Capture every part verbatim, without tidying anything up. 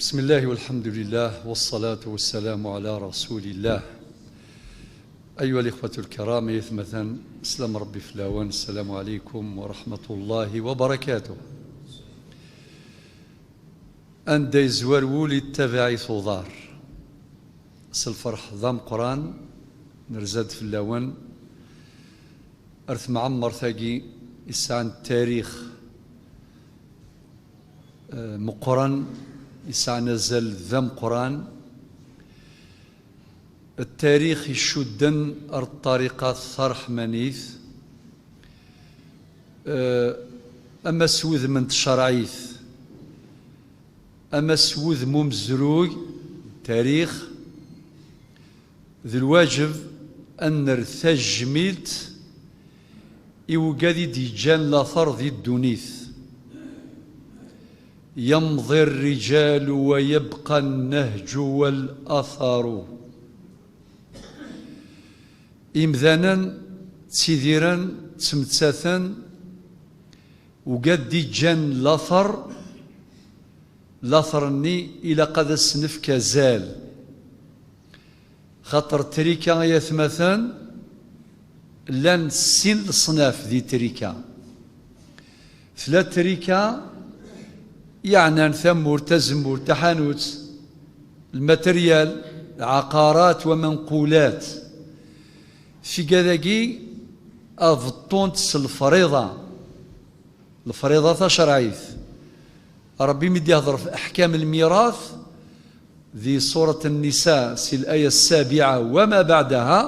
بسم الله والحمد لله والصلاة والسلام على رسول الله. أيها الإخوة الكرام، يثمثن سلام ربي فلاون، السلام عليكم ورحمة الله وبركاته. Anda yezwar wul ittabaɛ-it uḍar. S lferḥ d ameqqran, nerza-d fell-awen ar temɛemmert-agi yesɛan tarix, eh, meqqran, yesɛan azal d ameqqran. Tarix icudden ar ṭṭariqa taṛeḥmanit, eh, ama s wudem n tcerɛit, ama s wudem umezruy, tarix, d lwaǧeb ad nerr tajmilt i wigad i d-yeǧǧan later di ddunit. يمضي الرجال ويبقى النهج والأثر. Imdanen ttidiren, ttmettaten, wigad d-iǧǧan later, later-nni ilaq ad as-nefk azal. Xaṭer trika, ay atmaten, llan sin leṣnaf di trika. Tella trika yeɛnan tamurt, tazemmurt, taḥanut, lmateryal, lɛaqarat, wamenqulat. Tigad-agi ad beṭṭunt s lefriḍa, lefriḍa tacerɛit. Ṛebbi mi d-ihdeṛ ɣef aḥkam lmirat di surat Nnisa, si laya ssabiɛa wama baɛdaha,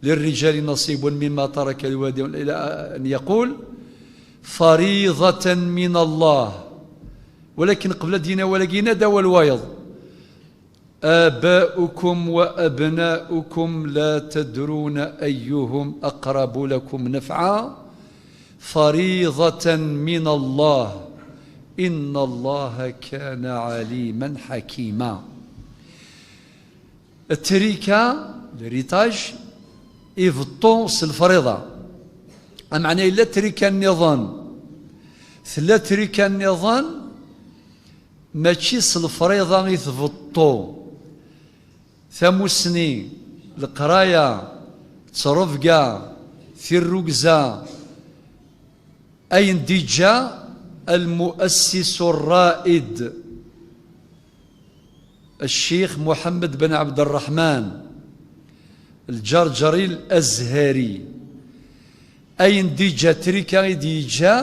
للرجال نصيب مما ترك الوالدان إلى أن يقول فريضة من الله. Walakin qbel ad d-yini awal-agi, yenna-d awal wayeḍ. آباؤكم وأبناؤكم لا تدرون أيهم أقرب لكم نفعا فريضة من الله إن الله كان عليما حكيما. Trika, l'héritage, ibeṭṭu s lefriḍa. Ameɛna yella trika nniḍen. Tella trika nniḍen, mačči s lefriḍa i tbeṭṭu. Tamussni, leqraya, ttrebga, tirrugza, ayen d-iǧǧa المؤسس الرائد الشيخ محمد بن عبد الرحمن الجرجري الأزهري. Ayen d-iǧǧa, trika i d-yeǧǧa,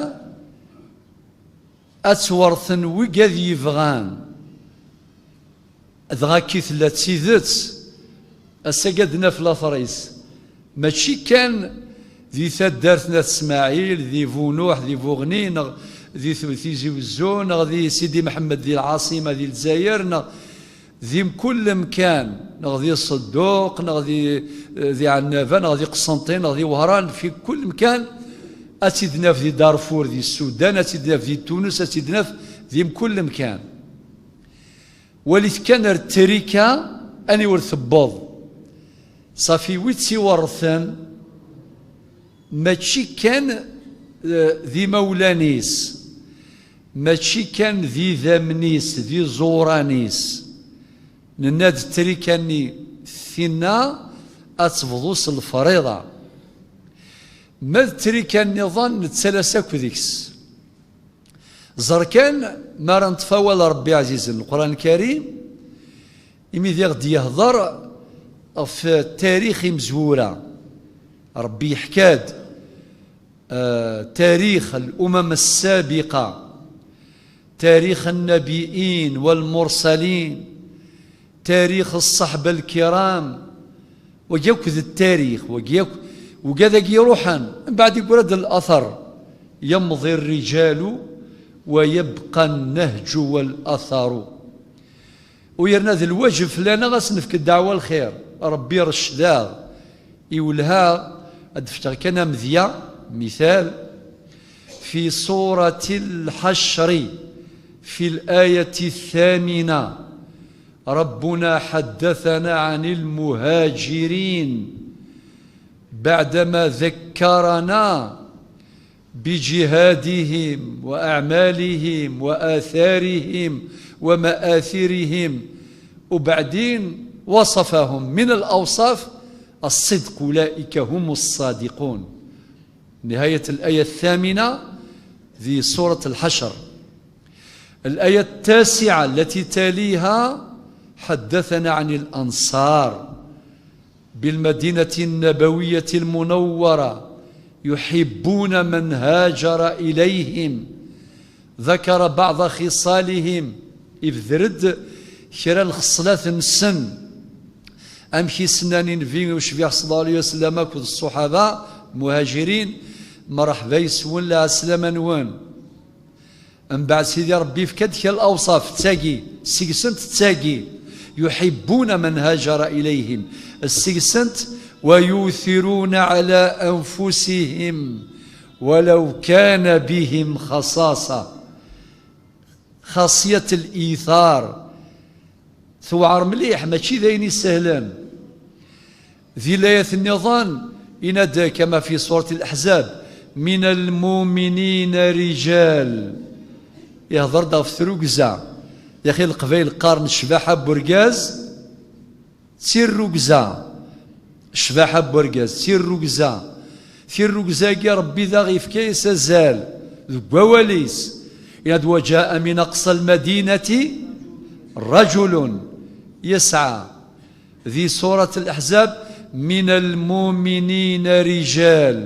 ad tt-werten wigad yebɣan. Dɣa, akka i tella d tidet, ass-agi ad naf later-is. Mačči kan di taddart n At Smaɛil, di Bunuḥ, di Buɣni, neɣ di Tizi Wezzu, neɣ di Sidi Mḥemmed, di Lɛaṣima, di Lezzayer, neɣ di mkul lemkan, neɣ di Ṣedduq, neɣ di, di Ɛennaba, neɣ di Qsenṭin, neɣ di Wehran, fi kul lemkan, ad tt-id-naf di Darfur, di Sudan, ad tt-id-naf di Tunes, ad tt-id-naf di mkul lemkan. Walit kan ar trika aniwer tewweḍ. Ṣafi, wi tt-iwerrten mačči kan, eh, d imawlan-is, mačči kan d idammen-is, d iẓuran-is. Nenna-d trika-nni tinna ad tebḍu s lefriḍa. Ma d trika nniḍen, nettalas akk deg-s. Ẓer kan, mi ara neṭṭef awal Ṛebbi ɛzizen, Leqran Lkarim, imi d aɣ-d-yehdeṛ ɣef tarix imezwura. Ṛebbi yeḥka-d, eh, tarix الأمم السابقة, tarix النبيين والمرسلين, tarix ṣṣaḥba lkiram, wagi akk d tarix, wagi akk, wigad-agi iruḥen, mbeɛd iggra-d later, يمضي الرجال ويبقى النهج والأثر. U yerna d lwaǧeb fell-aneɣ ad s-nefk ddeɛwa lxir, Ṛebbi iṛecced-aɣ, iwelleh-aɣ. Ad d-fkeɣ kan amedya, mital, في سورة الحشر في الآية الثامنة، ربنا حدثنا عن المهاجرين بعدما ذكرنا بجهادهم وأعمالهم وآثارهم ومآثرهم، وبعدين وصفهم من الأوصاف: الصدق، أولئك هم الصادقون. نهاية الآية الثامنة في سورة الحشر. الآية التاسعة التي تليها حدثنا عن الأنصار بالمدينة النبوية المنورة، يحبون من هاجر إليهم. ذكر بعض خصالهم، ibder-d kra n lxeṣlat-nsen. Amek i s-nnan i Nnbi ucbiḥ ṣella Llahu ɛalayhi wa sallam akked ṣṣuḥaba muhajirin: "Mreḥba yes-wen, lɛeslama-nwen." Mbeɛd Sidi Ṛebbi yefka-d kra n lawṣaf, d tagi, seg-sent d tagi: "يحبون من هاجر إليهم", seg-sent: "ويؤثرون على أنفسهم ولو كان بهم خصاصة". Xaṣiyat l-ithar tewɛer mliḥ, mačči d ayen isehlen. Di layat nniḍen, yenna-d, كما في سورة الأحزاب: "من المؤمنين رجال". Ihḍer-d ɣef trugza. Yaxi Leqbayel qqaren ccbaḥa n urgaz d tirrugza. Ccbaḥa n urgaz d tirrugza. Tirrugza-agi Ṛebbi daɣ yefka-yas azal deg wawal-is. Yenna-d: "وجاء من أقصى المدينة رجل يسعى". Di surat Al-Ahzab: "من المؤمنين رجال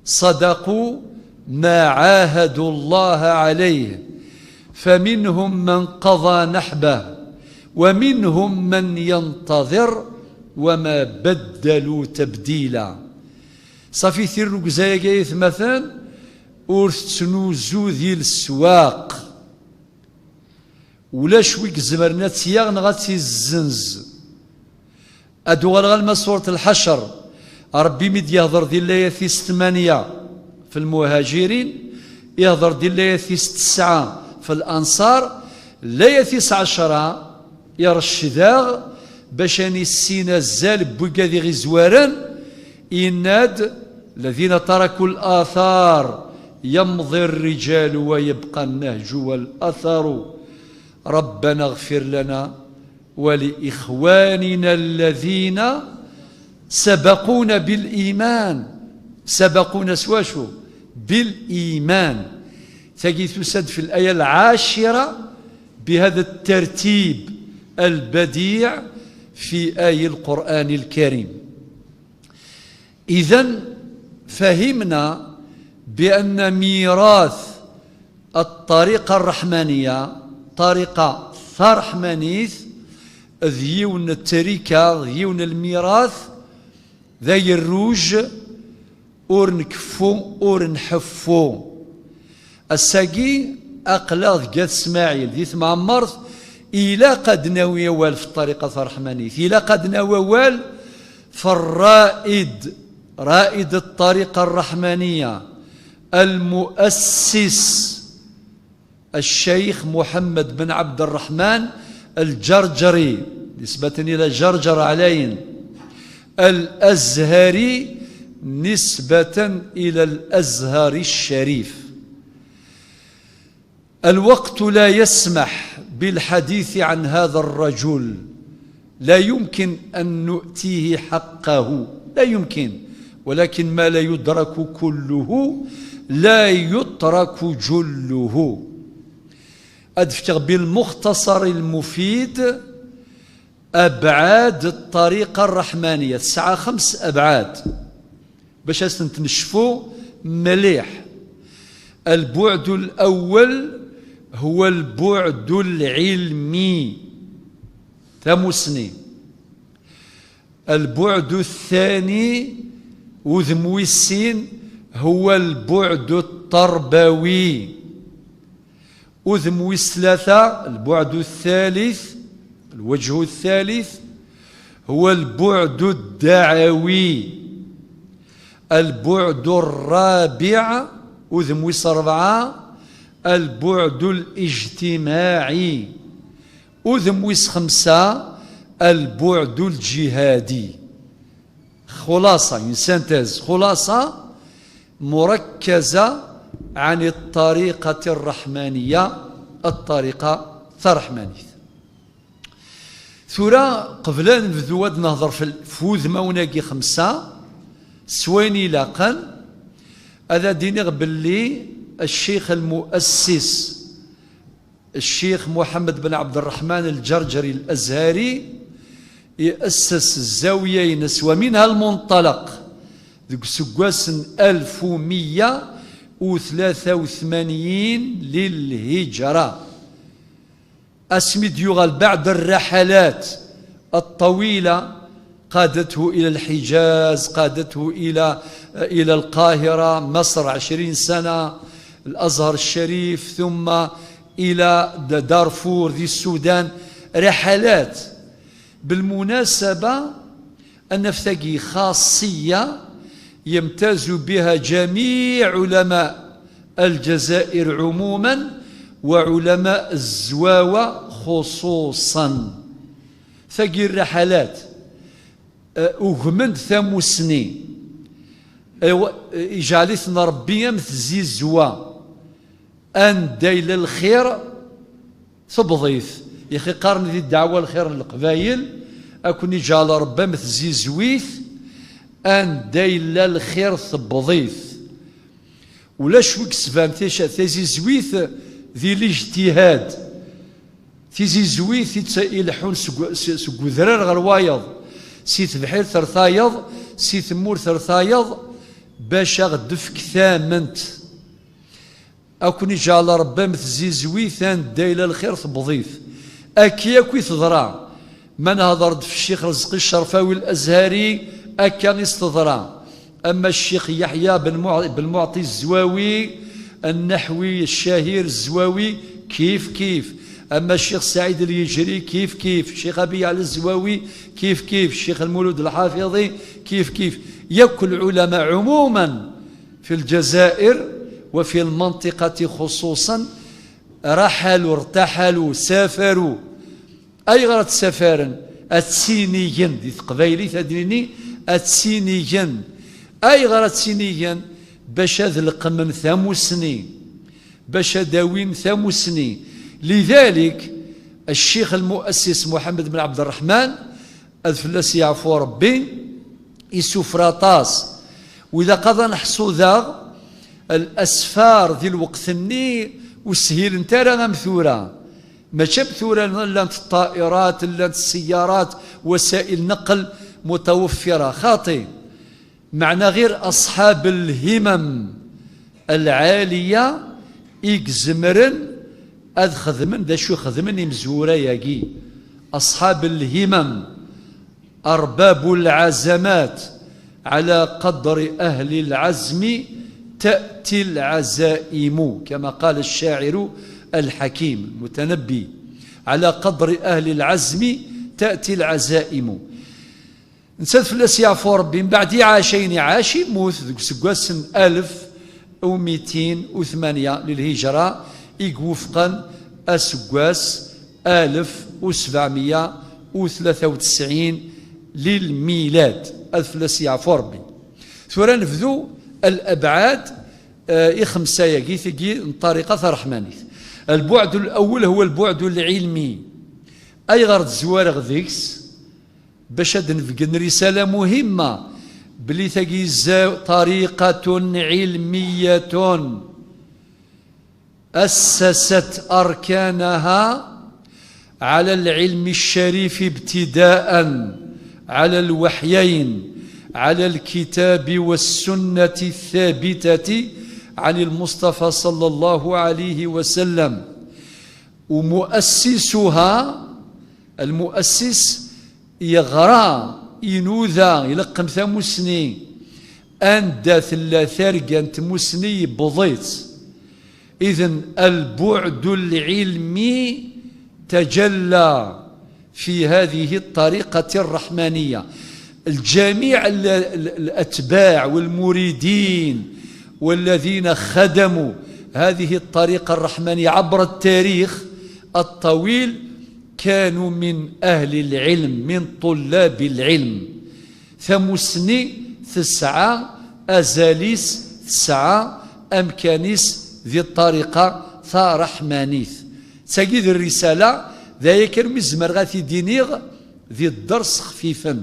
صدقوا ما عاهدوا الله عليه فمنهم من قضى نحبه ومنهم من ينتظر وما بدلوا تبديلا". Ṣafi, tirrugza-agi, ay atmaten, ur tettnuzu di leswaq. Ulac wi izemren ad tt-yaɣ neɣ ad tt-izzenz. Ad uɣaleɣ alma surat Lḥacer. Ṛebbi mi d-yehḍer di layat-is tmanya f lmuhajirin, ihḍer di layat-is tesɛa f lanṣar, layat-is ɛecra, iṛecced-aɣ bac ad nissin azal n wigad i ɣ-izwaren, yenna-d: "الذين تركوا الآثار يمضي الرجال ويبقى النهج والأثر". ربنا اغفر لنا ولإخواننا الذين سبقونا بالإيمان. سبقونا s wacu؟ بالإيمان. Tagi tusa-d في الآية العاشرة بهذا الترتيب البديع في آي القرآن الكريم. إذن فهمنا بأن ميراث الطريقة الرحمانية، الطريقة الرحمانية، d yiwen n trika, d yiwen n lmirat d agerruj, ur nkeffu, ur nḥeffu. Ass-agi, aql-aɣ deg At Smaɛil, di temɛemmert, ilaq ad nawi awal f ṭṭariqat ṛṛeḥmanit, ilaq ad nawi awal f ṛṛaid, ṛaid ṭṭariqa ṛṛeḥmaniya, المؤسس الشيخ محمد بن عبد الرحمن الجرجري، نسبة إلى جرجر علين، الأزهري، نسبة إلى الأزهر الشريف. الوقت لا يسمح بالحديث عن هذا الرجل، لا يمكن أن نؤتيه حقه، لا يمكن، ولكن ما لا يدرك كله لا يترك جله. Ad fkeɣ بالمختصر المفيد أبعاد الطريقة الرحمانية، tesɛa خمس أبعاد. Bac ad tent-necfu mliḥ. البعد الأول هو البعد العلمي، tamussni. البعد الثاني، udem wis sin, هو البعد التربوي. Udem wis tlata، البعد الثالث، الوجه الثالث، هو البعد الدعوي. البعد الرابع، udem wis ṛebɛa، البعد الاجتماعي. Udem wis xemsa، البعد الجهادي. Xulaṣa, une synthèse. Xulaṣa, مركزة عن الطريقة الرحمانية، الطريقة الرحمانية. Tura, qbel ad nebdu ad nehḍer f-, f wudmawen-agi xemsa, s wayen ilaqen, ad d-iniɣ belli ccix lmuassis, ccix Muḥemmed ben Ɛebderreḥman Lǧerǧeri Lazhari, iasses zzawiya-ines, ومنها المنطلق, deg useggas n ألف ومية وثلاثة وثمانين للهجرة. Asmi d-yuɣal بعد الرحلات الطويلة، قادته إلى الحجاز، قادته إلى، إلى القاهرة، مصر عشرين سنة، الأزهر الشريف، ثم إلى د-، دارفور ذي السودان، رحلات. بالمناسبة، ad naf tagi خاصية يمتاز بها جميع علماء الجزائر عموما وعلماء الزواوة خصوصا. Tagi الرحلات, eh, ugmen-d tamussni. Aywa, eh, ijeɛl-iten Rebbi am tzizwa. Anda yella lxir, tebḍ-it. Ixi qqaren di ddeɛwa lxir n Leqbayel, ad ken-iǧɛel Rebbi am tzizwit, anda yella lxir, tebḍ-it. Ulac wi yesban tica-, tizizwit di lijtihad. Tizizwit i tt-, ileḥḥun seg, s-, seg udrar ɣer wayeḍ, si tebḥirt ar tayeḍ, si tmurt ar tayeḍ, bac a ɣ-d-tefk tament. Ad ken-iǧɛel Rebbi am tzizwit anda yella lxir, tebḍ-it. Akka akk i teḍra. Ma nehḍer-d f Ccix Rezqi Ccerfawi Lazhari, akka i s-teḍra. Ama Ccix Yeḥya ben Muɛ-, ben Muɛṭi Zzwawi, Nneḥwi Ccahir Zzwawi, kif kif. Ama Ccix Saɛid Lyejri, kif kif. Ccix Abi Yeɛla Zzwawi, kif kif. Ccix Lmulud Lḥafiḍi, kif kif. Yakk lɛulama ɛumuman, في الجزائر وفي المنطقة خصوصا رحلوا، ارتحلوا، سافروا. Ayɣer ad ssafaren? Ad ttinigen, di teqbaylit ad d-nini, ad ttinigen. Ayɣer ad ttinigen? Bac ad leqqmen tamussni, bac ad awin tamussni. لذلك, ccix lmuassis Muḥemmed ben Ɛebderreḥman, ad fell-as yeɛfu Rebbi, isuffer aṭas. Wid ilaq ad neḥṣu daɣ, الأسفار di lweqt-nni ur shilent ara am tura. Mačči am tura llant ṭṭa'irat, llant sseyyarat, وسائل نقل متوفرة. Xaṭi. Meɛna ɣir أصحاب الهمم العالية i izemren ad xedmen d acu i xedmen imezwura-agi. أصحاب الهمم، أرباب العزمات، على قدر أهل العزم تأتي العزائم، كما قال الشاعر الحكيم المتنبي: على قدر أهل العزم تأتي العزائم. Netta ad fell-as yeɛfu Rebbi, mbeɛd iɛac ayen iɛac, immut deg useggas n ألف وميتين وثمانية للهجرة, i iwufqen aseggas ألف وسبعمية وثلاثة وتسعين للميلاد. Ad fell-as yeɛfu Rebbi. Tura nebdu الأبعاد, eh, i xemsa-yagi, tigi n ṭṭariqa taṛeḥmanit. البعد الأول هو البعد العلمي. Ayɣer d-zwareɣ deg-s? Bac ad d-nbeggen risala muhimma, belli tagi izza طريقة علمية أسست أركانها على العلم الشريف ابتداء، على الوحيين، على الكتاب والسنة الثابتة عن المصطفى صلى الله عليه وسلم. ومؤسسها، المؤسس, yeɣra, inuda, ileqqem tamussni anda tella targa n tmussni, yewweḍ-itt. إذن البعد العلمي تجلى في هذه الطريقة الرحمانية. الجميع ال-، ال-، الأتباع والمريدين والذين خدموا هذه الطريقة الرحمانية عبر التاريخ الطويل كانوا من أهل العلم، من طلاب العلم. Tamussni tesɛa azal-is tesɛa amkan-is di ṭṭariqa taṛeḥmanit. D tagi d rrisala, d aya kan mi zemreɣ ad t-id-iniɣ di dders xfifen.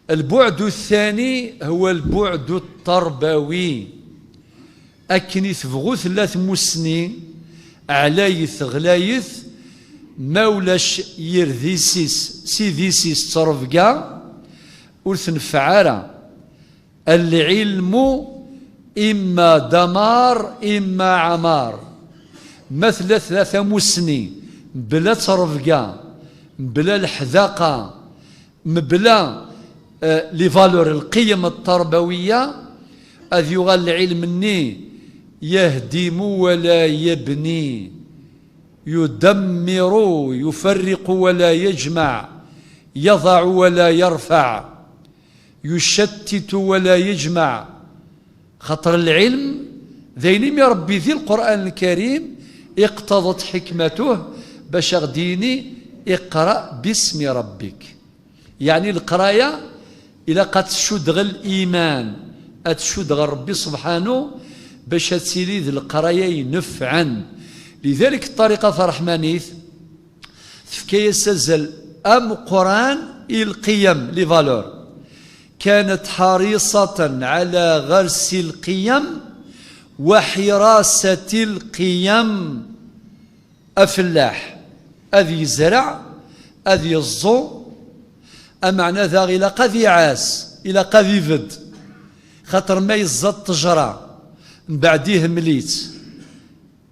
البعد الثاني هو البعد التربوي. Akken i tebɣu tella tmussni, ɛlayet ɣlayet, ma ulac yir idis-is, s idis-is ttrebga, ur tenfeɛ ara. العلم إما دمار إما عمار. Ma tella tella tamussni, mebla ttrebga, mebla leḥdaqa, mebla, eh, les valeurs, القيم التربوية, ad yuɣal lɛilm-nni يهدم ولا يبني، يدمر، يفرق ولا يجمع، يضع ولا يرفع، يشتت ولا يجمع. Xaṭer lɛilm d ayen imi Ṛebbi di Lqur'an Lkarim iqtaḍet ḥikmatuh bac a ɣ-d-yini: اقرأ باسم ربك. Yeɛni leqraya ilaq ad tcudd ɣer liman, ad tcudd ɣer Ṛebbi subḥanu, bac ad tili d leqraya inefɛen. Lidalik ṭṭariqa taṛeḥmanit tefka-yas azal ameqqran i lqiyam, les valeurs. كانت حريصة على غرس القيم وحراسة القيم. Afellaḥ ad yezreɛ, ad yeẓẓu, ameɛna daɣ ilaq ad iɛas, ilaq ad ibedd. Xaṭer ma yeẓẓa ṭṭejra, mbeɛd ihemmel-itt,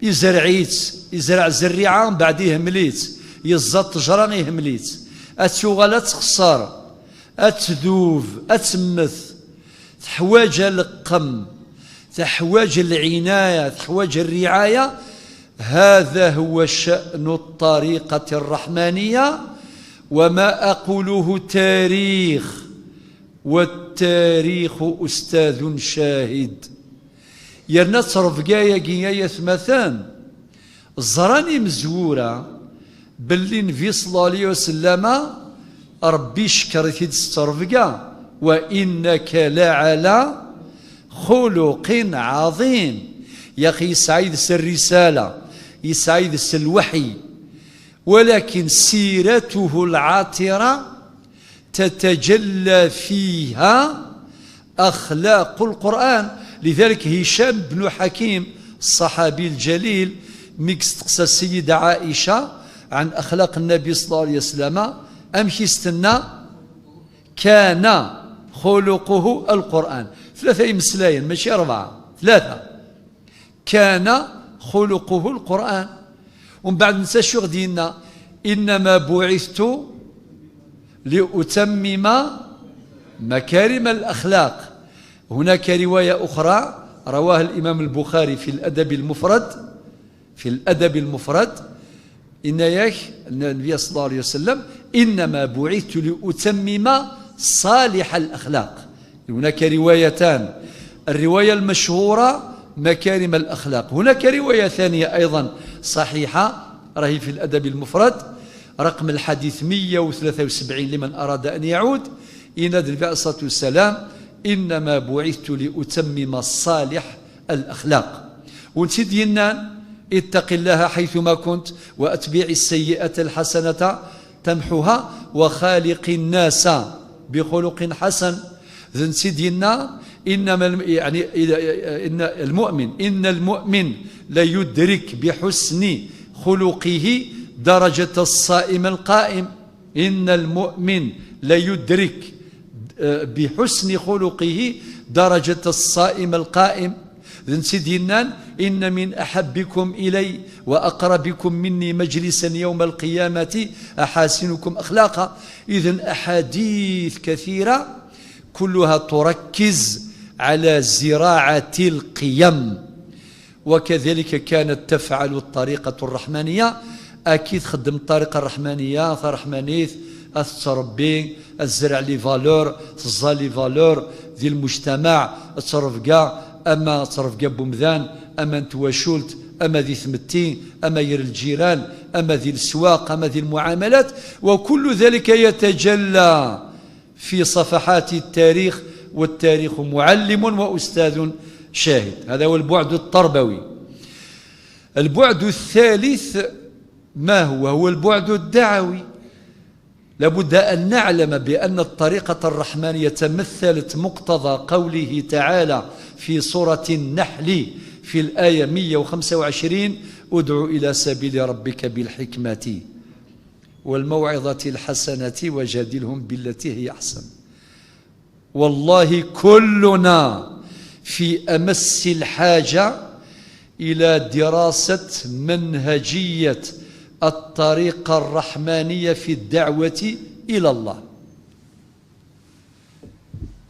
izreɛ-itt, izreɛ zerriɛa, mbeɛd ihemmel-itt, yeẓẓa ṭṭejra, ihemmel-itt, ad tuɣal ad texṣer, ad tdub, ad temmet. Teḥwaǧ aleqqem, teḥwaǧ lɛinaya, teḥwaǧ rriɛaya. هذا هو شأن الطريقة الرحمانية، وما أقوله تاريخ، والتاريخ أستاذ شاهد. Yerna ttrebga-agi, ay atmaten, ẓran imezwura belli Nnbi ṣella Llahu ɛalayhi wa sellama, Ṛebbi icekker-it-id s ttrebga: وإنك لعلى خلق عظيم. Yaxi yesɛa yid-s rrisala, yesɛa yid-s lweḥy, ولكن سيرته العاطرة تتجلى فيها أخلاق القرآن. لذلك هشام بن حكيم الصحابي الجليل, mi yesteqsa Ssida Ɛica عن أخلاق النبي صلى الله عليه وسلم, amek i s-tenna? كان خلقه القرآن. Tlata imeslayen, mačči rebɛa, tlata. كان خلقه القرآن. ومن بعد نسى شو غدينا: إنما بعثت لأتمم مكارم الأخلاق. هناك رواية أخرى رواها الإمام البخاري في الأدب المفرد، في الأدب المفرد, yenna-yak النبي صلى الله عليه وسلم: إنما بعثت لأتمم صالح الأخلاق. هناك روايتان، الرواية المشهورة مكارم الأخلاق، هناك رواية ثانية أيضا صحيحة، راهي في الأدب المفرد، رقم الحديث مية وثلاثة وسبعين لمن أراد أن يعود، yenna-d النبي عليه الصلاة والسلام: إنما بعثت لأتمم صالح الأخلاق. Ur tt-id-yennan: اتق الله حيثما كنت وأتبع السيئة الحسنة تمحها وخالق الناس بخلق حسن. D netta i d-yenna: إنما الم-، يعني، إن المؤمن، إن المؤمن ليدرك بحسن خلقه درجة الصائم القائم. إن المؤمن ليدرك، آه، بحسن خلقه درجة الصائم القائم. D netta i d-yennan: إن من أحبكم إلي وأقربكم مني مجلسا يوم القيامة أحاسنكم أخلاقا. إذن أحاديث كثيرة كلها تركز على زراعة القيم. وكذلك كانت تفعل الطريقة الرحمانية. Akka i txeddem ṭṭariqa ṛṛeḥmaniya, taṛeḥmanit, ad tettṛebbi, ad tezreɛ les valeurs, teẓẓa les valeurs di lmujtamaɛ, ad teṛṛebga, ama teṛṛebga n wemdan, ama n twacult, ama di tmetti, ama gar lǧiran, ama di leswaq, ama di lmuɛamalat, وكل ذلك يتجلى في صفحات التاريخ والتاريخ معلم وأستاذ شاهد. هذا هو البعد التربوي. البعد الثالث ما هو؟ هو البعد الدعوي. لابد أن نعلم بأن الطريقة الرحمانية تمثلت مقتضى قوله تعالى في سورة النحل في الآية مية وخمسة وعشرين: "ادع إلى سبيل ربك بالحكمة والموعظة الحسنة وجادلهم بالتي هي أحسن". والله كلنا في أمس الحاجة إلى دراسة منهجية الطريقة الرحمانية في الدعوة إلى الله.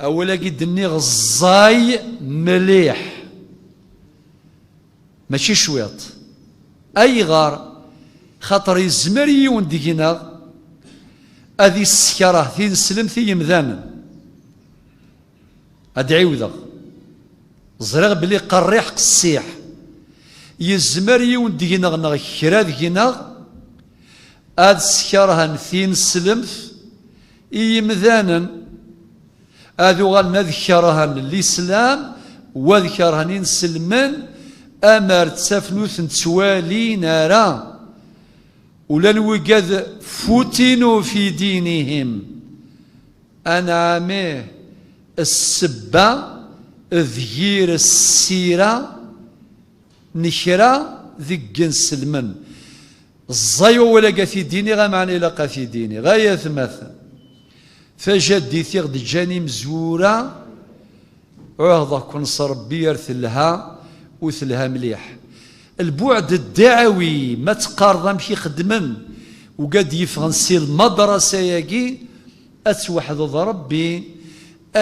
أولا قد نغزاي مليح، ماشي شويط. أيغار؟ خاطر يزمر يون دقينا هذه السكرة في نسلم في يمدان. Ad ɛiwdeɣ. Ẓriɣ belli qerriḥ qessiḥ. Yezmer yiwen deg-neɣ neɣ kra deg-neɣ ad skerhen tineslemt i yimdanen, ad uɣalen ad kerhen lislam, u ad kerhen inselmen, amer ttafen ur ten-ttwalin ara. Ula n wigad futinu fi dinihim. Anɛam ih, ssebba d yir ssira n kra deg inselmen. Ẓẓay wawal-agi ad t-id-iniɣ, ameɛna ilaq ad t-id-iniɣ. Ay atmaten, tajaddit i ɣ-d-ǧǧan imezwura, ɛuhdeɣ-ken s Ṛebbi ar telha u telha mliḥ. Lbuɛd ddaɛwi, ma teqqareḍ amek i xeddmen wigad yeffɣen si lmadrasa-agi, ad tweḥdeḍ Ṛebbi,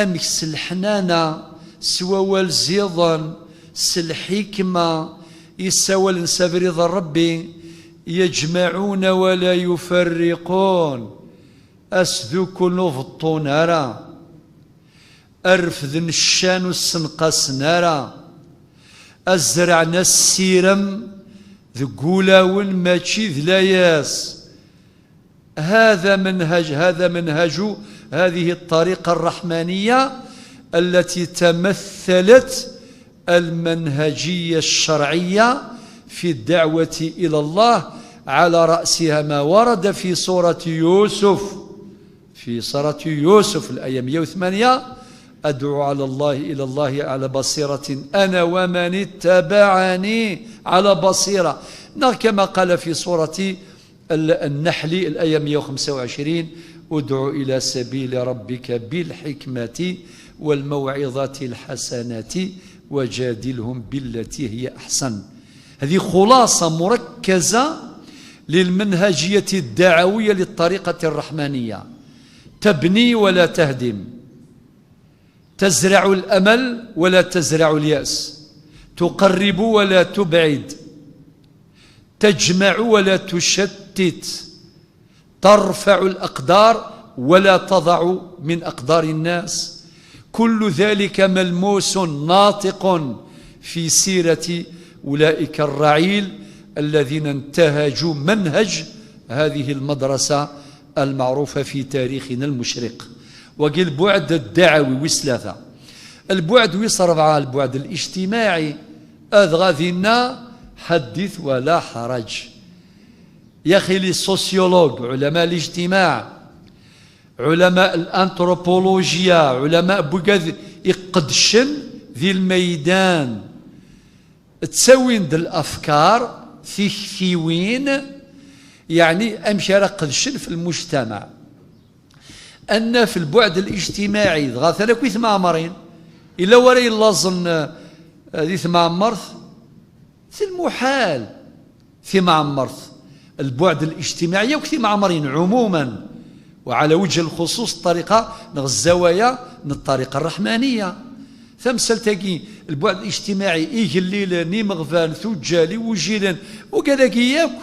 amek s leḥnana, s wawal ziḍen, s lḥikma, yessawalen s abrid n Ṛebbi, يجمعون ولا يفرقون. Asdukkel ur beṭṭun ara. Refden ccan ur ssenqasen ara. Azreɛ n assirem deg wulawen mačči d layas. هذا منهج، هذا منهج هذه الطريقة الرحمانية التي تمثلت المنهجية الشرعية في الدعوة إلى الله، على رأسها ما ورد في سورة يوسف، في سورة يوسف الآية مية وثمانية: "أدعو على الله، إلى الله على بصيرة أنا ومن اتبعني، على بصيرة". Neɣ كما قال في سورة ال-، النحل الآية مية وخمسة وعشرين: "ادع إلى سبيل ربك بالحكمة والموعظة الحسنة وجادلهم بالتي هي أحسن". هذه خلاصة مركزة للمنهجية الدعوية للطريقة الرحمانية: تبني ولا تهدم، تزرع الأمل ولا تزرع اليأس، تقرب ولا تبعد، تجمع ولا تشتت، ترفع الأقدار ولا تضع من أقدار الناس. كل ذلك ملموس ناطق في سيرة أولئك الرعيل الذين انتهجوا منهج هذه المدرسة المعروفة في تاريخنا المشرق. Wagi lbuɛd ddaɛwi wis tlata. Lbuɛd wis ṛebɛa, lbuɛd الاجتماعي. Ad ɣadinna حدث ولا حرج. يا أخي، les sociologues, علماء الاجتماع, علماء الأنثروبولوجيا, علماء بوغاد يقدشن ذي الميدان, ttawin-d الأفكار, tiktiwin, يعني amek ara qedcen في المجتمع. Ad naf lbuɛd الاجتماعي, dɣa atan akk i tmeɛmarin. Yella wara yellaẓen, eh, di tmeɛmart? D lmuḥal. Timeɛmart, lbuɛd الاجتماعي akk timeɛmarin عموما, وعلى وجه الخصوص الطريقة neɣ الزوايا n الطريقة الرحمانية. Tamsalt-agi, lbuɛd الاجتماعي, igellilen, imeɣban, tuǧǧal, iwujilen, ugad-agi yakk,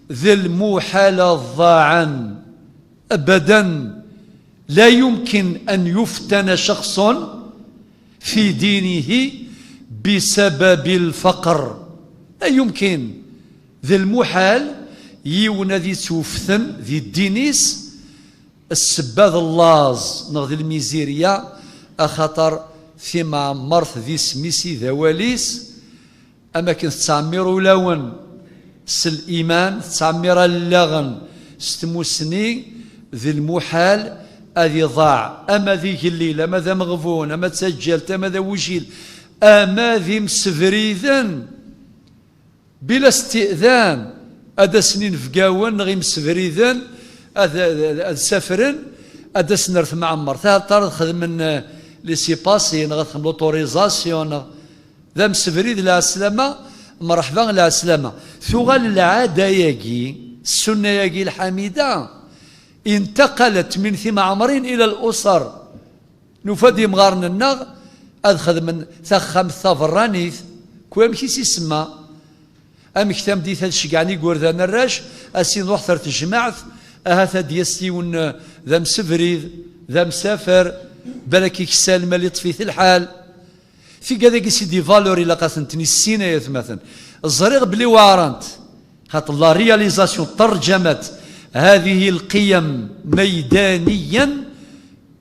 d lmuḥal ḍaɛen. أبدا لا يمكن أن يفتن شخص في دينه بسبب الفقر. لا يمكن. D lmuḥal yiwen ad yettweften di ddin-is, ssebba d llaẓ neɣ d lmizirya, Axaṭer timɛemmert d isem-is i d awal-is, am akken tettɛemmir ulawen s liman, tettɛemmir allaɣen s tmussni, d lmuḥal ad iḍaɛ, ama d igellil, ama d ameɣbun, ama d taǧǧalt, ama d awjil, ama d imsebriden. Bila sti'dan, ad d-asen inebgawen neɣ imsebriden, ad, ad, ad safren, ad d-asen ar temɛemmert. Aṭar ad xedmen, eh, laissez-passer, neɣ ad xedmen l'autorisation, neɣ d amsebrid, lɛeslama, mreḥba, lɛeslama. Tuɣal lɛada-agi, ssunna-agi lḥamida, intaqalet min timɛemmrin ila l'usar. Nufa-d imɣaren-nneɣ ad xedmen taxxamt taberranit, kwi amek i s-isemma. Amek tameddit ad ceggɛen igerdan arrac, ad s-iruḥ ar tejmaɛt, ahat ad d-yas yiwen, eh, d amsebrid, d amsafer, balak ikessal ma yeṭṭef-it lḥal. Tigad-agi c'est des valeurs ilaq ad tent-nissin ay atmaten. Ẓriɣ belli weɛrent, xaṭer la réalisation, ترجمة هذه القيم ميدانيا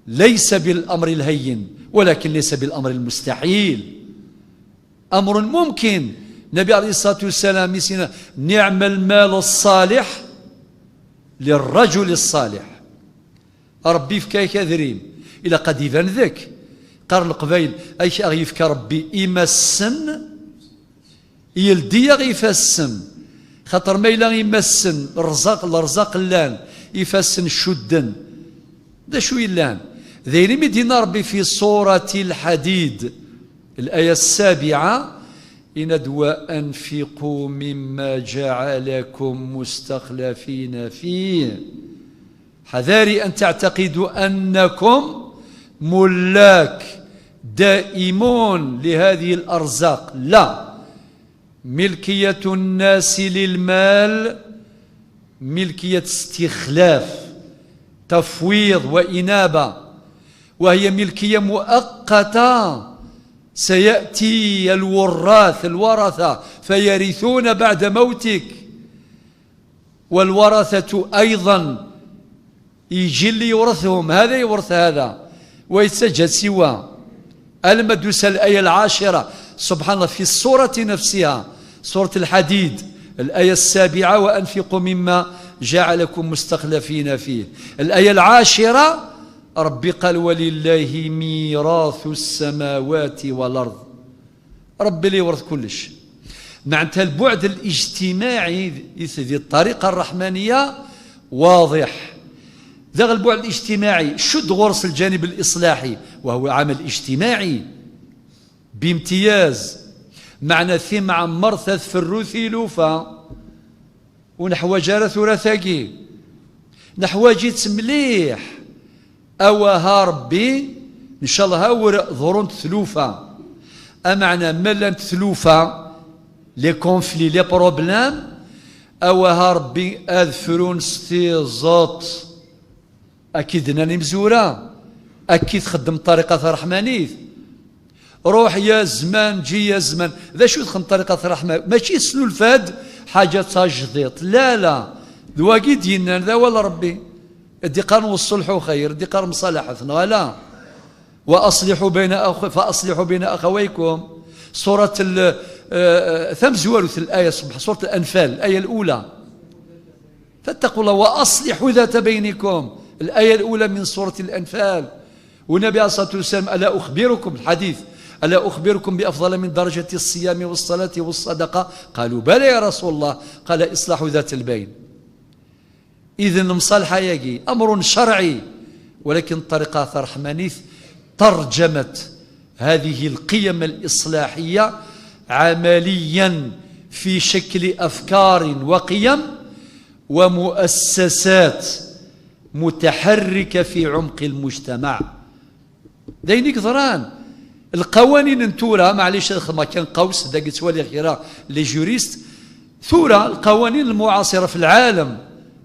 ليس بالأمر الهين، ولكن ليس بالأمر المستحيل. أمر ممكن. النبي عليه الصلاة والسلام يسينا: "نعم المال الصالح للرجل الصالح". Ṛebbi yefka-ak adrim, ilaq ad iban deg. Qqaren Leqbayel: "Amek aɣ-yefka Ṛebbi imassen, yeldi-aɣ ifassen." Xaṭer ma yella imassen, ṛṛzaq, lerẓaq llan, ifassen cudden. D acu yellan? D ayen imi d-yenna Ṛebbi fi surati Lḥadid, الآية السابعة, yenna-d: "وأنفقوا مما جعلكم مستخلفين فيه". حذاري أن تعتقدوا أنكم ملاك دائمون لهذه الأرزاق. لا، ملكية الناس للمال ملكية استخلاف، تفويض وإنابة، وهي ملكية مؤقتة. سيأتي الوراث، الورثة، فيرثون بعد موتك، والورثة أيضا يجي اللي يورثهم، هذا يورث هذا، ويتسجى سوى. المدوسة الآية العاشرة، سبحان الله، في السورة نفسها، سورة الحديد، الآية السابعة: "وأنفقوا مما جعلكم مستخلفين فيه". الآية العاشرة، ربي قال: "ولله ميراث السماوات والأرض". Ṛebbi li iwṛet kullec. معناتها البعد الاجتماعي في الطريقة الرحمانية واضح. داغ البعد الاجتماعي شد غرس الجانب الإصلاحي، وهو عمل اجتماعي بامتياز. معنى ثم عمر تذفر ثيلوفا. Ur neḥwaǧ ara tura tagi. Neḥwaǧ-itt mliḥ. Awaha Ṛebbi, ncallah, ur ḍerrunt tlufa. Ameɛna, ma llant tlufa, les conflits, les problèmes, awaha Ṛebbi ad frun s tiẓeṭ. Akka i d-nnan imezwura, akka i txeddem ṭṭariqa taṛeḥmanit. Ruḥ ya zzman, ǧi ya zzman. D acu txeddem ṭṭariqa taṛeḥmanit? Mačči tesnulfa-d ḥaǧa d tajdiṭ. La, la. D wagi i d-yennan, d awal Ṛebbi. I d-iqqaren: "والصلح خير", i d-iqqaren: "مصالحة", neɣ ala? "وأصلحوا بين أخ-، فأصلحوا بين أخويكم". Surat l-, eh, tamezwarut, الآية, سبحان، سورة الأنفال، الآية الأولى. فاتقوا الله وأصلحوا ذات بينكم. الآية الأولى من سورة الأنفال. والنبي عليه الصلاة والسلام: "ألا أخبركم"، الحديث: "ألا أخبركم بأفضل من درجة الصيام والصلاة والصدقة؟" قالوا: "بلى يا رسول الله." قال: "إصلاح ذات البين". إذن المصالحة يجي أمر شرعي، ولكن الطريقة الرحمانية ترجمت هذه القيم الإصلاحية عمليا في شكل أفكار وقيم ومؤسسات متحركة في عمق المجتمع. D ayen i yeḍran. Lqawanin n tura, maɛlic ad xedmeɣ kan qaws, dagi ttwaliɣ kra les juristes, tura lqawanin lmuɛaṣira fi lɛalam,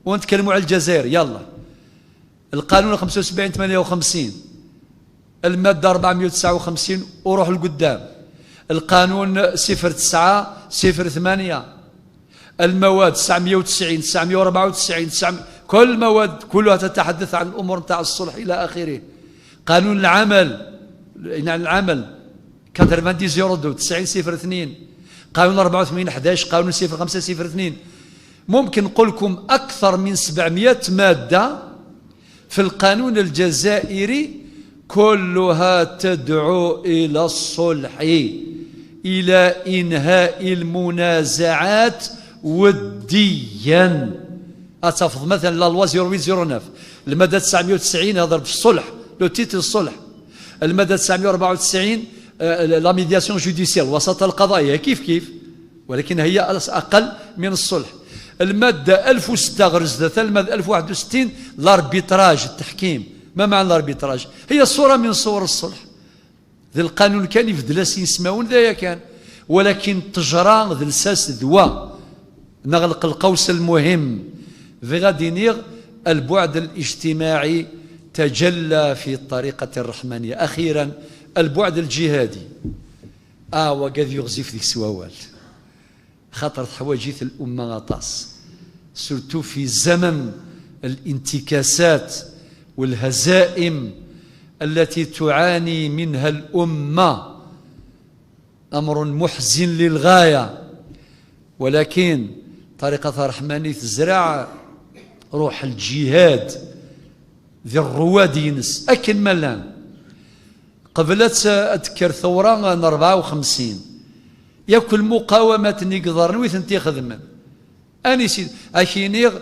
ur nettkellmu ɛla Lezzayer, yalla. القانون خمسة وسبعين ثمانية وخمسين، المادة أربعمية وتسعة وخمسين وروح لقدام، القانون صفر تسعة صفر ثمانية، المواد تسعمية وتسعين، تسعمية وأربعة وتسعين، تسعمية، كل المواد كلها تتحدث عن الأمور نتاع الصلح إلى آخره. قانون العمل، يعني العمل quatre-vingt-dix zéro deux تسعين صفر اثنين، قانون أربعة وثمانين حداش، قانون صفر خمسة صفر اثنين. ممكن نقول لكم أكثر من سبعمية مادة في القانون الجزائري، كلها تدعو إلى الصلح، إلى إنهاء المنازعات وديا. أتفض مثلا la loi zéro huit zéro neuf، المادة تسعمية وتسعين هضر في الصلح، le titre الصلح. المادة تسعمية وأربعة وتسعين، آه، la médiation judiciaire، الوساطة القضائية، كيف كيف، ولكن هي أقل من الصلح. المادة ألف وستة غرزت، المادة ألف وواحد وستين l'arbitrage، التحكيم. ما معنى l'arbitrage؟ هي صورة من صور الصلح. ذي القانون كان يبدل سين سماون ذا كان، ولكن تجرى ذ الساس ذوا. نغلق القوس المهم. في غادي نيغ البعد الاجتماعي تجلى في الطريقة الرحمانية. أخيرا، البعد الجهادي. آه، وقد يغزف ذيك سواوال. خاطر تحواجيت الأمة غطاس. Surtout في زمن الانتكاسات والهزائم التي تعاني منها الأمة. أمر محزن للغاية. ولكن طريقة الرحماني تزرع روح الجهاد ذي الرواد ينس أكن ملان. قبلت أذكر ثورة أربعة وخمسين، ياكل مقاومة نقدر نويت انت خدمن. أني سيد أكينيغ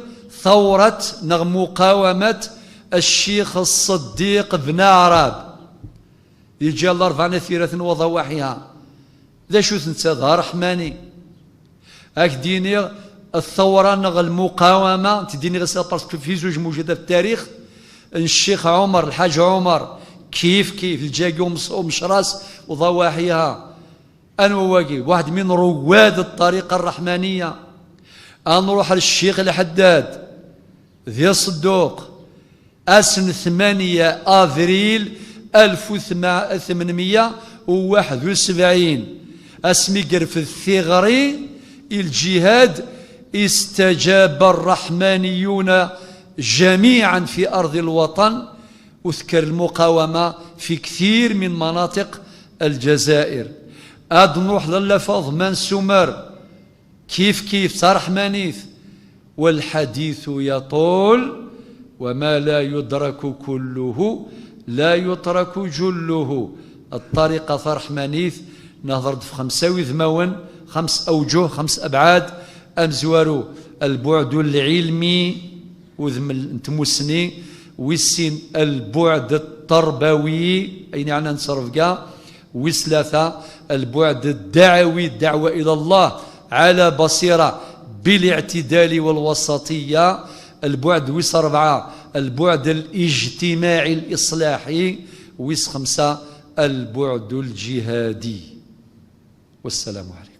ثورة نغ مقاومة الشيخ الصديق بن عراب، يجي الأربعة نثيرة وضواحيها. ذا شو تنسى ذا رحماني؟ أك دينيغ الثورة نغ المقاومة، تديني غير parce que في زوج موجودة في التاريخ، الشيخ عمر، الحاج عمر، كيف كيف الجاكي ومش-، ومشراس وضواحيها. أنا واقي واحد من رواد الطريقة الرحمانية. أنروح للشيخ الحداد ذي صدوق، أسن ثمانية أفريل ألف وثمانمية وواحد وسبعين، أسمي قرف الثغري الجهاد، استجاب الرحمانيون جميعا في أرض الوطن، وذكر المقاومة في كثير من مناطق الجزائر. أد نروح للفظ من سمر، كيف كيف ترحمانيث. والحديث يطول، وما لا يدرك كله لا يترك جله. الطريقة ترحمانيث نهضر في خمسة وذماون، خمس أوجه، خمس أبعاد. أمزوارو البعد العلمي، وذم ال-، نتموسني، ويسين البعد التربوي، أين عنا نصرف كاع، ويس ثلاثة البعد الدعوي، الدعوة إلى الله على بصيرة بالاعتدال والوسطية. البعد ويس أربعة البعد الاجتماعي الإصلاحي. ويس خمسة البعد الجهادي. والسلام عليكم.